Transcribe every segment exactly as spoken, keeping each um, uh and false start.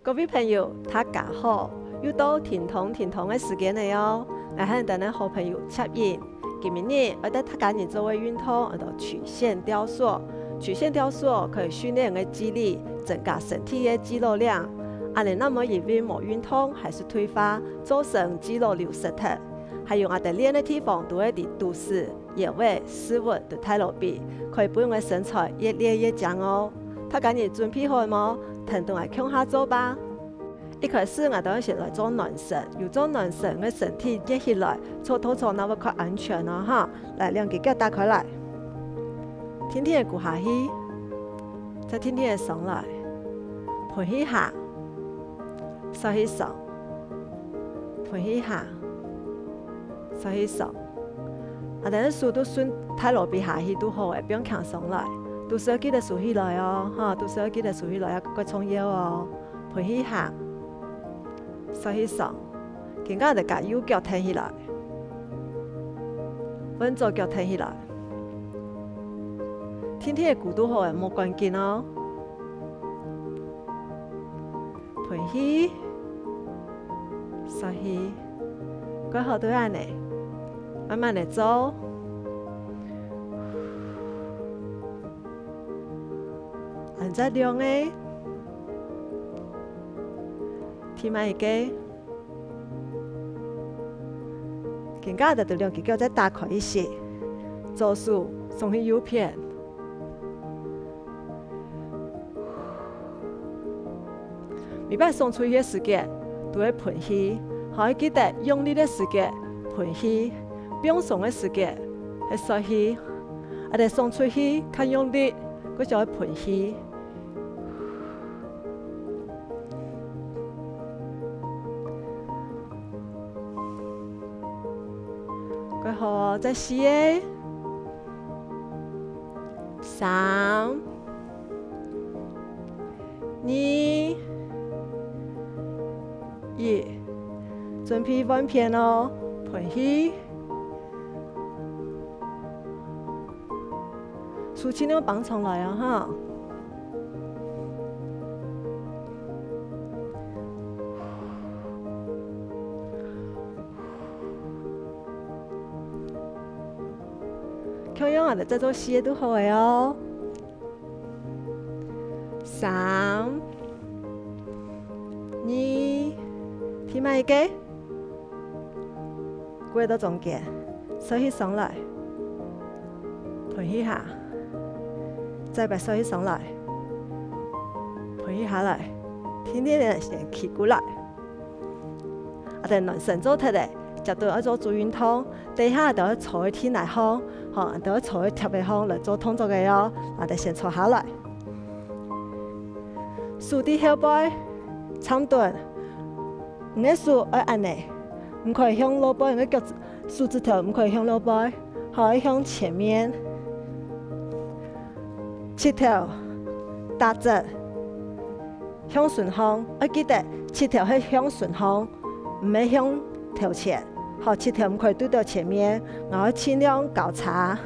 各位朋友，大家好！又到停動停動个時間了哦！𠊎係你等个好朋友Chap Yin。今晡日愛帶大家人做个運動，安到曲線雕塑。曲線雕塑可以訓練你个肌力，增加身體个肌肉量。恁樣正毋會因為無運動還係退化，造成肌肉流失忒。還有𠊎等練个地方都會在肚屎、腰仔、屎朏同大腦皮，可以分你个身材越練越靚哦！大家人準備好了無？跈等𠊎共下做吧！ 一開始𠊎兜愛先來做暖身，有做暖身个身體熱起來，做動作正會較安全哦哈。來，兩隻腳打開來，定定仔跍下去，再定定仔上來，歕氣下，欶氣上，歕氣下，欶氣上。啊，但係手都順大腦皮下去都好了，毋用擎上來，肚屎愛記得收起來哦，哈，肚屎愛記得收起來，也較重要哦。 歕氣下，欶氣上，今下就共右腳跈起來，換左腳跈起來，定定仔跍都好了，莫趕緊哦。歕氣，欶氣，過好就恁仔，慢慢仔做。 恁仔兩个，第麼一个。今下就對兩隻腳再打開一息，左手送去右片。每擺送出去个時節，都會歕氣，還愛記得用力个時節歕氣，放鬆个時節係欶氣。 啊，再送出去，較用力，過想愛歕氣。過好，再四个，三、二、一，準備換片哦，歕氣。 手盡量放長來哦，哈。共樣啊，再做四个就好了哦。三、二，第麼一个？ 過到中間，欶氣上來，歕氣下，再擺欶氣上來，歕氣下來，定定仔先企過來。啊，等暖身做忒了，接著愛做主運動，等一下就愛坐在地泥項，吼，就愛坐在貼仔項來做動作个哦。啊，就先坐下來。手在後背，長短， 你个手愛恁仔，毋可以向外背，你个腳、手指頭毋可以向外背，好，愛向前面。膝頭打直，向脣項，愛記得膝頭係向脣項，毋係向頭前。好，膝頭毋可以對著前面，然後盡量交叉，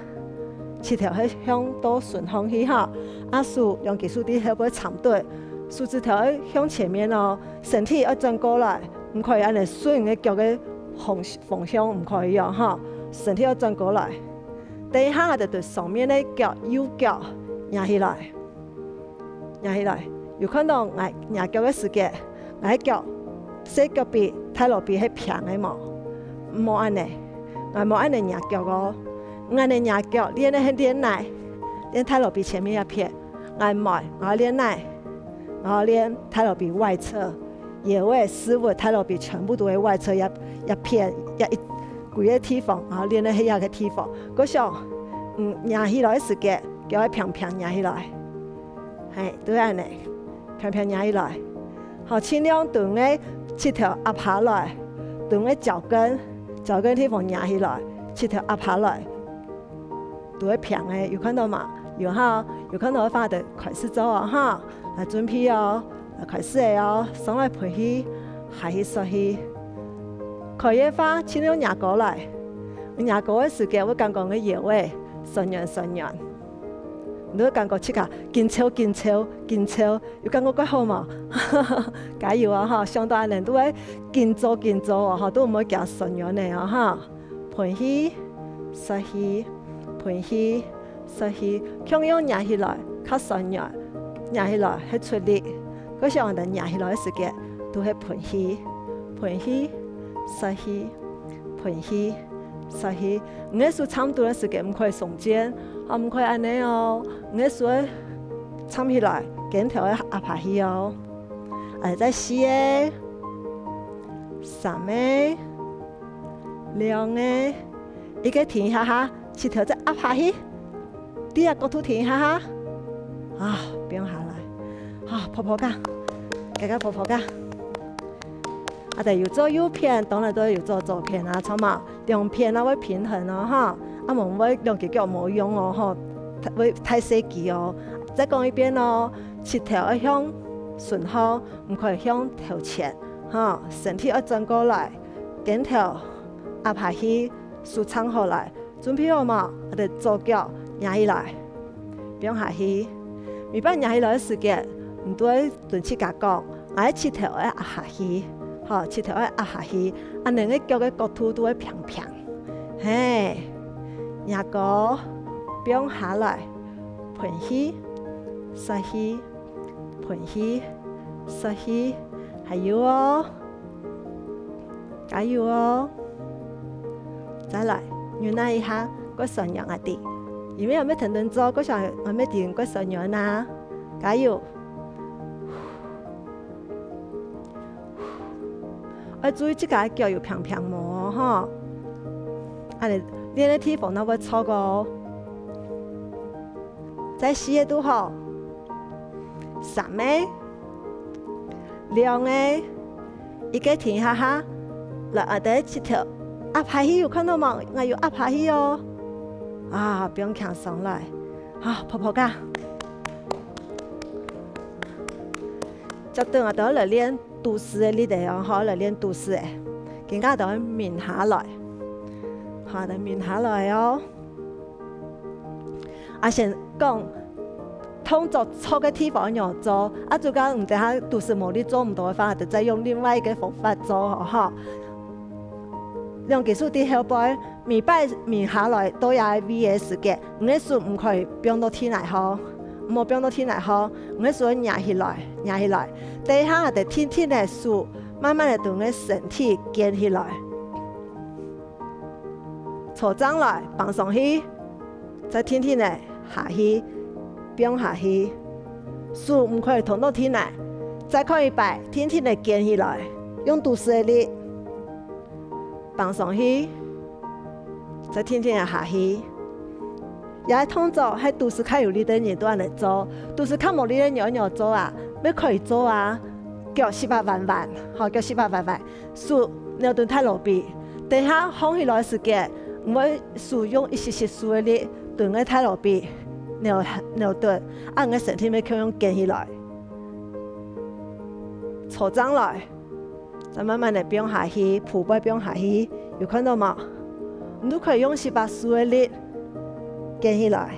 膝頭係向到脣項去哈。啊，手，兩隻手在後背長短，手指頭愛向前面哦。 身體愛轉過來，毋可以恁仔順你个腳个方、方向，毋可以哦，哈。身體愛轉過來。等一下，就對上面个腳，右腳，擎起來，擎起來。有看著𠊎擎腳个時節，𠊎个腳，細腳髀、大腦髀係平个無？毋好恁仔，𠊎無恁仔擎腳哦。𠊎恁仔擎腳，練个係練哪？練大腦髀前面這片。𠊎毋愛，𠊎愛練哪？ 然後練大腦髀外側，腰仔、屎朏、大腦髀全部都係外側，這、這片，這一、歸个地方，然後練个係這个地方。過想，嗯，擎起來个時節，腳愛平平擎起來。係，就恁仔，平平擎起來。好，盡量對你个膝頭壓下來，對你个腳跟，腳跟地方擎起來，膝頭壓下來。 都會平个，有看著無？有哈，有看著个話就開始做哦哈。來準備哦，來開始个哦，上來歕氣，下去欶氣。可以个話，盡量擎高來。擎高个時節會感覺你个腰仔痠軟痠軟。你都會感覺自家緊湊、緊湊、緊湊，有感覺較好無？加油哦，吼，想到恁樣，都會緊做、緊做哦，吼，都毋會驚痠軟个哦，吼。歕氣，吸氣，歕氣，吸氣，共樣捏起來，較痠軟，捏起來，係出力。該時候𠊎等捏起來个時節，都係歕氣，歕氣，吸氣，歕氣，吸氣。你个手撐到个時節，毋可以鬆肩，啊，毋可以恁樣哦。你个手愛撐起來，肩頭愛壓下去哦。啊，再四个，三个，兩个，一个停一下下，膝頭再壓下去。 對啊，角度停一下哈。啊，放下來。啊，泡泡腳，加加泡泡腳。啊，對，有做右片，當然都有做左片啊，著無？兩片啊，會平衡哦，哈。啊，無會兩隻腳無用哦，吼，會太細支哦。再講一遍哦，膝頭愛向脣項，毋可以向頭前，哈，身體愛轉過來，肩頭壓下去，手撐好來。 準備好無？𠊎兜左腳擎起來，放下去。每擺擎起來个時節，你都愛對自家講，𠊎个膝頭愛壓下去，吼，膝頭愛壓下去，恁樣个腳个角度都會平平。嘿，擎高，放下來，歕氣，吸氣，歕氣，吸氣，還有哦。 加油哦！再來，忍耐一下，過酸軟啊滴。因為還沒停頓做，過想還沒停過酸軟啊！加油！愛注意自家个腳有平平無哦，吼！恁樣練个地方正會著哦。再試下都好。三个。 兩个，一个停下下，來，𠊎兜膝頭壓下去，有看到無？𠊎有壓下去哦。啊，放輕鬆來，啊，泡泡腳。接等𠊎兜來練肚屎个力仔哦，好，來練肚屎个。今下𠊎兜愛眠下來，好，來眠下來哦。 啊，先講動作著个地方仰做，啊，如果你等下肚屎無力做毋到个話，就再用另外一个方法做吼，吼。兩隻手在後背，每擺眠下來到這个位个時節，你个手毋可以放到地泥項，毋好放到地泥項，你个手愛擎起來，擎起來。等一下就定定仔手，慢慢仔對你个身體捲起來。 坐正來，放鬆去，再定定仔下去，放下去。手毋可以動到地泥，再過一擺，定定仔捲起來，用肚屎个力，放鬆去，再定定仔下去。這个動作係肚屎較有力个人都恁樣做，肚屎較無力个人仰仰做啊，乜可以做啊，腳膝巴彎彎，好，腳膝巴彎彎。 手扭對大肚皮，等下䟘起來个時節，毋會使用一息息手个力對个大肚皮扭，扭對，恁个身體乜共樣捲起來。坐正來，再慢慢仔放下去，脯背放下去，有看到無？你都可以用膝巴手个力捲起來。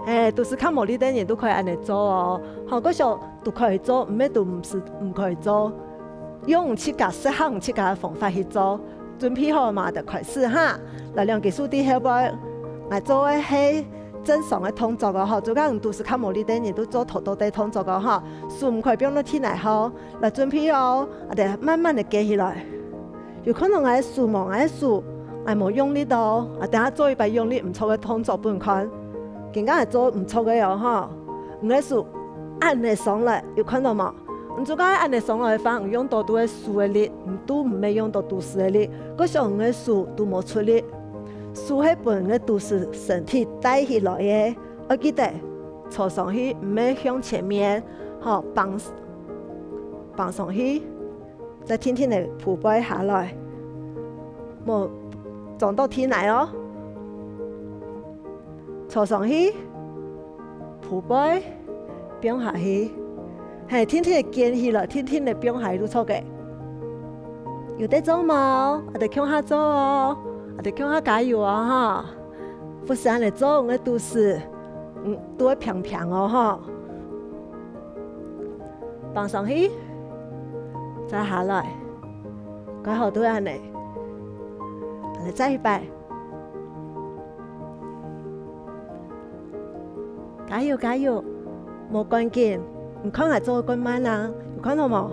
欸，肚屎較無力个人都可以恁樣做哦。好，該想 都可以做，毋係都毋係毋可以做。用自家適合自家个方法去做。準備好嘛，就開始哈。來，兩隻手在後背，𠊎做个係正常个動作哦，吼。就講你肚屎較無力个人，都做頭到底動作哦，吼。手毋可以放到地泥吼。來，準備哦，啊，等下慢慢仔捲起來。有看到𠊎个手無？𠊎个手，𠊎無用力哦。啊，等下做一擺用力毋著个動作分你看。今下𠊎做毋著个哦，吼。 你个手恁樣上來，有看到無？你自家恁樣上來个話，你用到都係手个力，你都毋係用到肚屎个力，該想你个手都無出力。手係分你个肚屎身體帶起來个。愛記得，坐上去毋係向前面，吼，放，放上去。 再定定仔脯背下來，莫撞到地泥哦。坐上去，脯背放下去，係，定定仔捲起來，定定仔放下去就著个。有得做無？𠊎兜共下做哦，𠊎兜共下加油哦，吼！ 腹式恁樣做，你个肚屎嗯，都會平平哦，吼。放上去，再下來，蓋好，都係恁呢。恁呢，再一擺。加油，加油！無趕緊，你看𠊎做个恁慢啊，有看到無？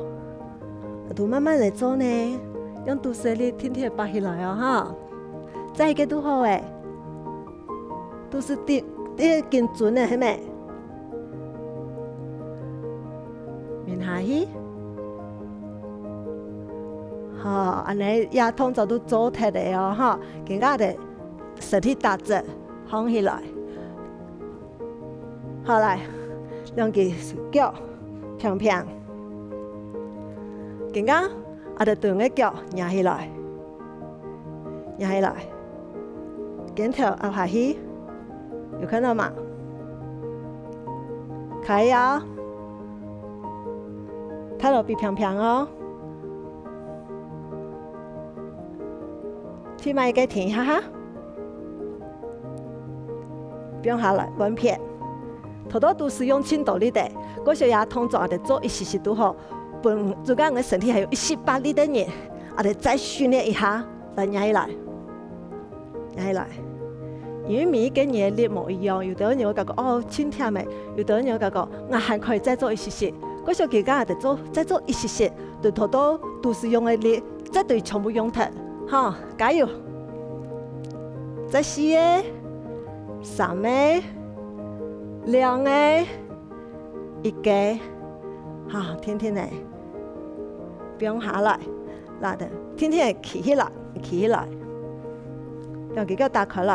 都慢慢來做呢，用肚屎个力定定拔起來哦，哈。再一個就好欸。 肚屎頂，頂緊準个，係無？抿下去。好，恁呢這動作都做忒了哦，吼，今下个身體打直，䟘起來。好，來，兩隻腳平平。今下，𠊎兜對个腳擎起來。 擎起來，肩頭壓下去，有看到嗎？可以啊，大肚皮平平哦。跈等个停一下哈，放下來，換片。頭頭都係用盡多力个，故所這動作啊，就做一息息就好，分自家个身體還有一息發力个人，啊，就再訓練一下。 來，擎起來，擎起來。因為每一個人个力無一樣，有兜人會感覺，哦，盡忝欸，有兜人會感覺，𠊎還可以再做一息息。故所今下就做，再做一息息，就頭到肚屎用个力，絕對全部用忒。吼，加油！再四個，三個，兩個， 一個，哈，定定个，放下來，拉等，定定个企起來，企起來，兩隻腳打開來，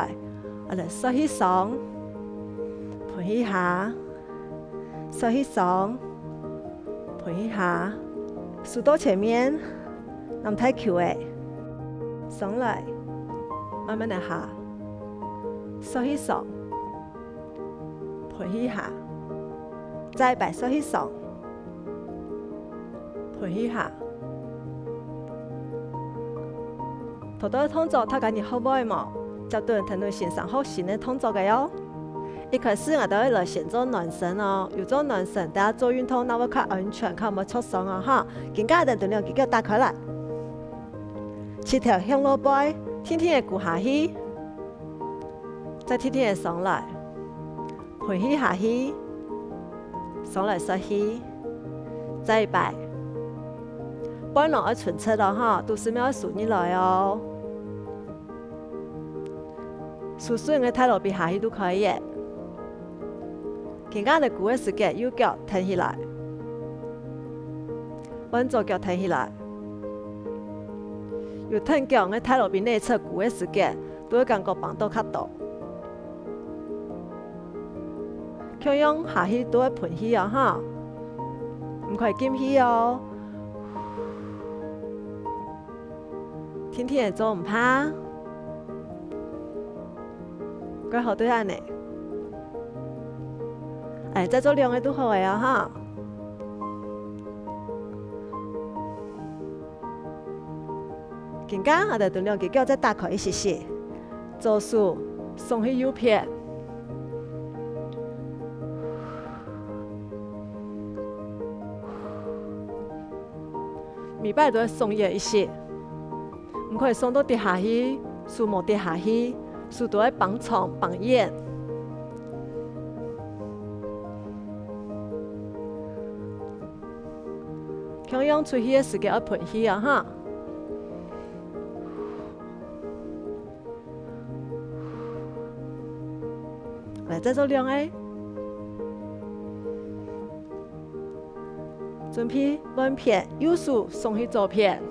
啊，來，欶氣上，歕氣下，欶氣上，歕氣下，手到前面，攬大球仔，上來，慢慢个下，欶氣上。 歕氣下，再一擺欶氣上，歕氣下。頭到个動作大家你學會無？接等𢯭等先生學新个動作个哦。一開始𠊎兜愛來先做暖身哦，有做暖身，大家做運動正會較安全，較毋會著傷哦哈。今下𠊎兜兩隻腳打開來，膝頭向落背，定定个跍下去。 再定定个上來，歕氣下去，上來欶氣，再一擺。背囊愛伸直哦哈，肚屎乜愛收入來哦。收順个大肚皮下去就可以了。今下个跍个時節，右腳跈起來，換左腳跈起來。有跈腳个大肚皮內側跍个時節， 都會感覺挷到較多。共樣下去都會歕氣哦哈，毋可以禁氣哦。定定个做毋怕，蓋好就恁呢。欸，再做兩個就好了哦哈。 今下𠊎兜兩隻腳再打開一息息，左手送去右片。每擺都愛送遠一息，毋可以送到跌下去，手無跌下去，手都愛挷長挷遠。 共樣出去个時節愛歕氣啊哈。來，再做兩個。準備換片，右手送去左片。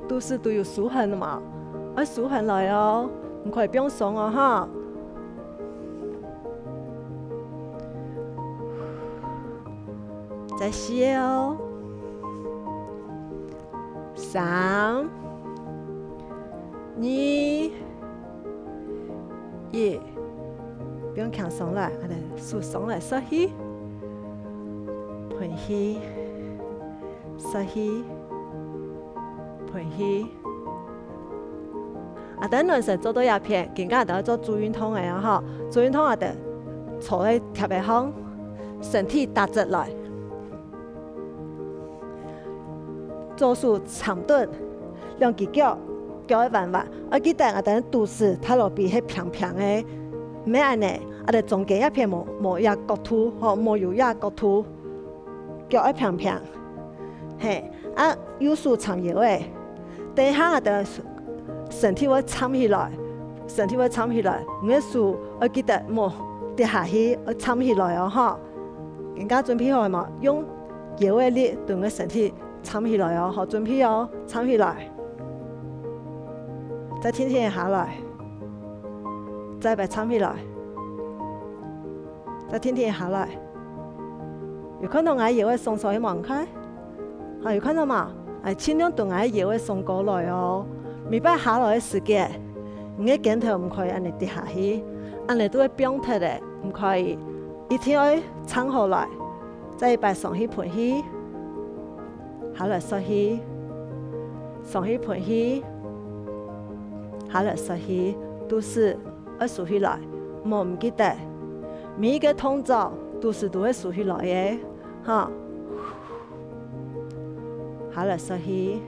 肚屎都有收䟘了嘛，愛收䟘來哦，毋可以放鬆哦哈。再四個哦，三、二、一，放輕鬆來，恁呢手上來，欶氣，歕氣。 欶氣，吸氣。啊，等暖身做到這片，今下就愛做足運動个啊吼，足運動啊，就坐在貼仔項，身體打直來。 左手參等，兩支腳，腳愛彎彎。愛記得𠊎兜肚屎大摎髀係平平个，毋係恁仔，𠊎兜中間這片無，無這角度，吼，無有這角度，腳愛平平。係，啊，右手參腰仔，等下𠊎兜身體會撐起來，身體會撐起來，你个手愛記得莫跌下去，愛撐起來哦，吼。今下準備好了無？用 腰仔力對你个身體撐起來哦，好，準備哦，撐起來。再定定下來，再擺撐起來，再定定下來。有看著𠊎腰仔鬆手去無？看，好，有看著無？欸，盡量對𠊎腰仔鬆過來哦。每擺下來个時節，你个肩頭毋可以恁仔跌下去，恁仔就會放忒了，毋可以，一定愛撐好來。 再一擺上去歕氣，下來欶氣，上去歕氣，下來欶氣，肚屎愛收起來，莫毋記得，每一個動作肚屎都會收起來个，哈。下來欶氣，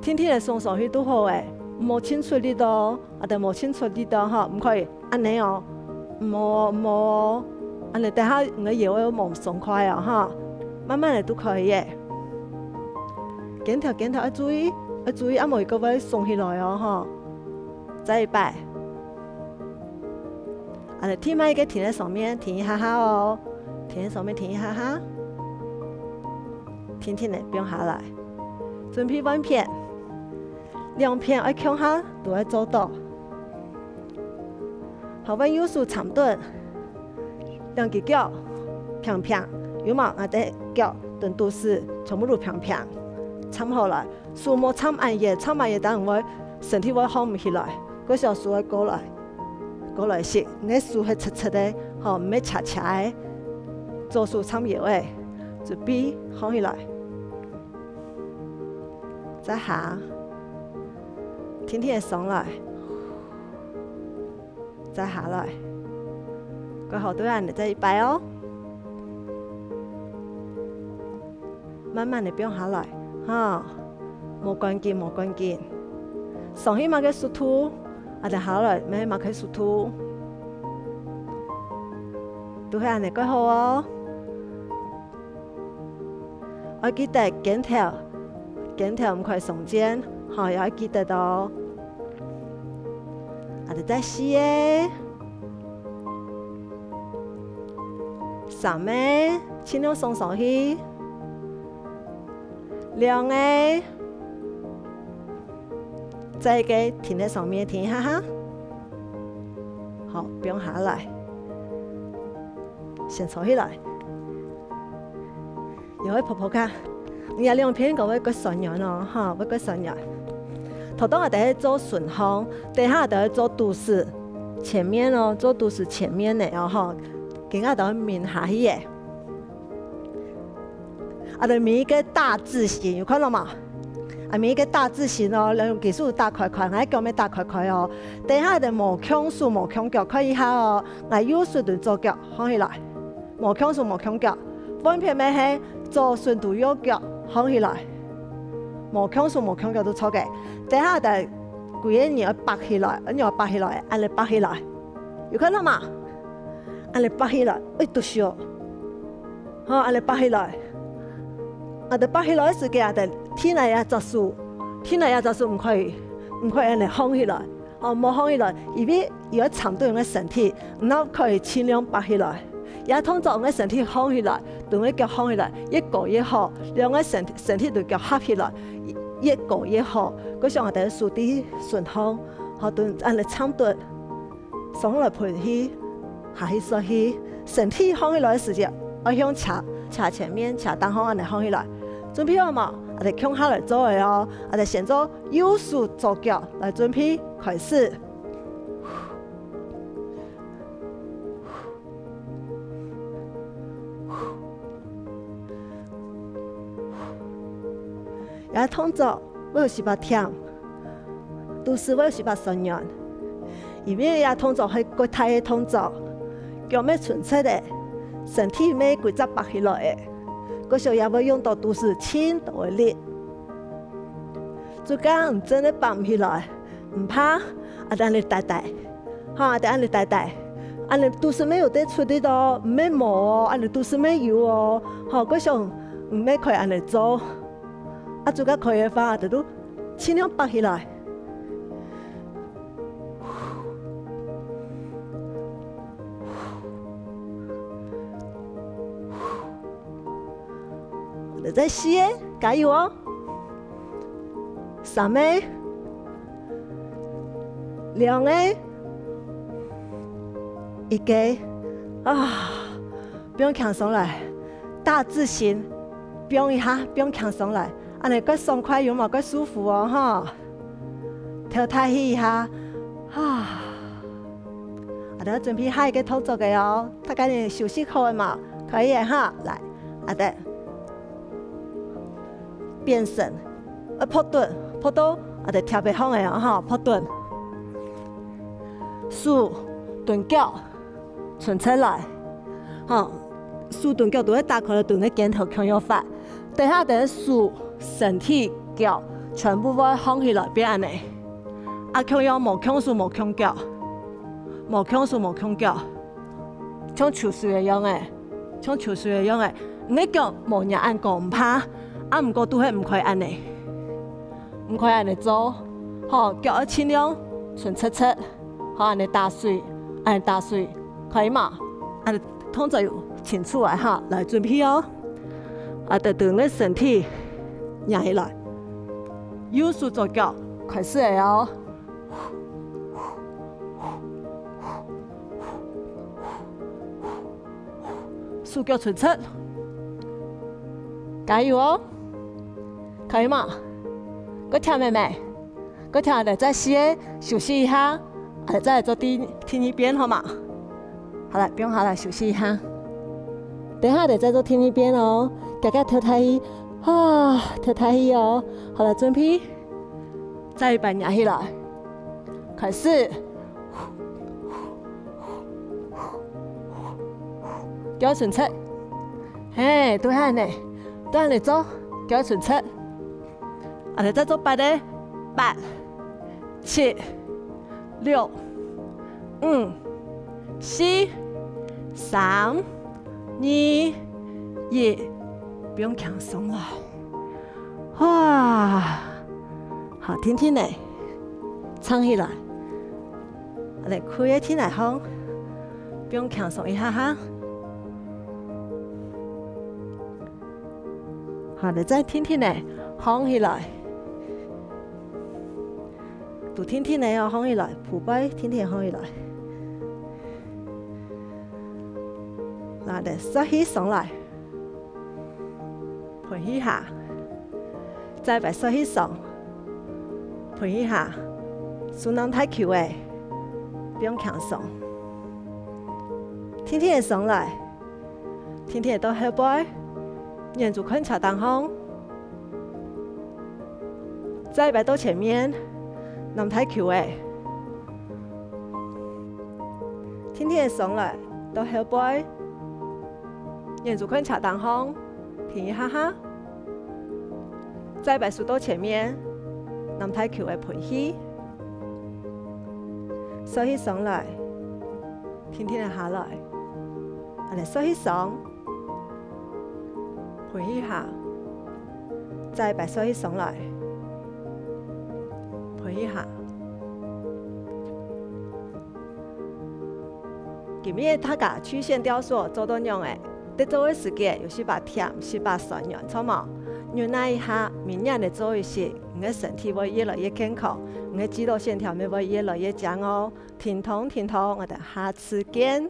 定定仔鬆上去就好了，莫盡出力哦。 啊，就無盡出力哦，哈，毋可以恁仔哦，毋好哦，毋好哦，恁仔等下你个腰仔無鬆快哦，哈，慢慢仔就可以了。肩頭，肩頭愛注意，愛注意，啊無佢會鬆起來哦，哈。再一擺，啊，就停在該定仔上面，停一下下哦，停仔上面停一下下，定定仔放下來，準備換片。 兩片愛共下都愛做到。好，換右手參等，兩支腳平平，有無？𠊎兜腳同肚屎全部都平平，參好來，手莫參恁遠，參恁遠等下會身體會䟘毋起來，該小手愛過來，過來時，你个手係直直个，吼，毋係斜斜个，左手參腰仔，準備䟘起來。 再下，定定仔上來，再下來，過好就恁仔再一擺哦。慢慢仔放下來，哈，無趕緊，無趕緊。上去麼个速度，啊，再下來，乜係麼个速度，就係恁仔過好哦。 愛記得肩頭，肩頭毋可以鬆肩，吼，也愛記得哦。啊，就再四个，三个，盡量鬆上去，兩个，再一個停在上面，停一下哈。好，放下來，先坐起來。 腰仔婆婆看，你這兩片應該會較痠軟哦，哈，會較痠軟。頭到𠊎兜係做順項，等下𠊎兜係做肚屎前面哦，做肚屎前面个哦，吼，今下𠊎兜面下去个。啊，就每一個大字形，有看著無？啊，每一個大字形哦，用技術打開開，𠊎腳乜打開開哦。等下就無共手無共腳，看一下哦，𠊎右手同左腳䟘起來。 無共手無共腳，換片乜係左手同右腳䟘起來，無共手無共腳就著个。等下就歸個人愛擗起來，恁樣擗起來，恁仔擗起來，有看著無？恁仔擗起來，哎，就燒，吼，恁仔擗起來，啊，就擗起來个時節啊，就停來這隻手，停來這隻手毋可以，毋可以恁仔䟘起來。 哦，無䟘起來，因為佢愛撐著你个身體，你可以盡量擗起來。也通常你个身體䟘起來，同你个腳䟘起來，越高越好，兩個身，身體同腳合起來，越高越好。該像𠊎兜手在順項，好，同恁仔撐等，上來歕氣，下去欶氣，身體䟘起來个時節，愛向斜，斜前面、斜頂項恁仔䟘起來。準備好無？𠊎兜共下來做个哦，𠊎兜先做右手左腳，來準備，開始。 也通做會有時把忝，肚屎會有時把酸軟。因為這動作係較大个動作，腳乜伸直个，身體乜歸隻擘起來个，該時也會用到肚屎盡多个力。 就講毋真个擘毋起來，毋怕，啊，等你呆呆，哈，等你呆呆，恁呢肚屎乜有得出力哦，毋係無哦，恁呢肚屎乜有哦，吼，該想毋係可以恁呢做，啊，就講可以个話，就都盡量擘起來。 再四个，加油哦！三个，兩个，一个，啊，放輕鬆來，打直心，放一下，放輕鬆來，恁呢較爽快，有無較舒服哦，吼。 透大氣一下，哈。啊，等下準備下一个動作个哦，大家你休息好个嘛，可以个哈，來，啊，等。變身，呃，仆蹲，仆到，啊，等貼个方个哦，哈，仆蹲。手，蹲腳， 伸直來。吼，手同腳都會打開來，同个肩頭共樣闊。等下等手、身體、腳全部會䟘起來，變恁呢。啊，共樣無共手無共腳，無共手無共腳，像泅水个樣仔，像泅水个樣仔。你个腳無若恁高毋怕，啊，毋過都係毋可以恁呢。 毋可以恁呢做，吼，腳愛盡量伸直直，吼，恁呢打水，恁呢打水，可以嘛？恁呢動作有清楚啊，哈，來準備哦。啊，等等你个身體䟘起來，右手左腳開始个哦。 手腳伸直，加油哦！可以嗎？過跳妹妹，過跳，來再試，休息一下，來再來做第第二遍好嗎？好了，放下來休息一下。等下來再做第二遍哦，遽遽透大氣，啊，透大氣哦。好了，準備。 再一擺䟘起來。開始。腳伸直。嘿，對恁呢，對恁呢做，腳伸直。啊，來再做八个，八、七、六、五、四、三、二、一，放輕鬆來。 哇，好，定定仔，撐起來。來，跪个定來䟘，放輕鬆一下哈。好，來，再定定仔，䟘起來。都定定仔哦，䟘起來，蹼背定定䟘起來。來，來，吸氣上來。 歕氣下，再擺吸氣上，歕氣下，手揇大球仔，放輕鬆。定定仔上來，定定仔到後背，眼珠看車頂項。再擺到前面，揇大球仔。定定仔上來，到後背， 眼珠看車頂項，停一下下。再擺手到前面，揇大球仔歕氣。吸氣上來，定定仔下來。恁呢吸氣上，歕氣下。再擺吸氣上來，歕氣下。 今日大家曲線雕塑做到仰仔？在做个時節有試把悿、試把痠軟，著無？忍耐一下，明日來做一息，你个身體會越來越健康，你个肌肉線條乜會越來越靚哦。停動，停動，𠊎兜下次見。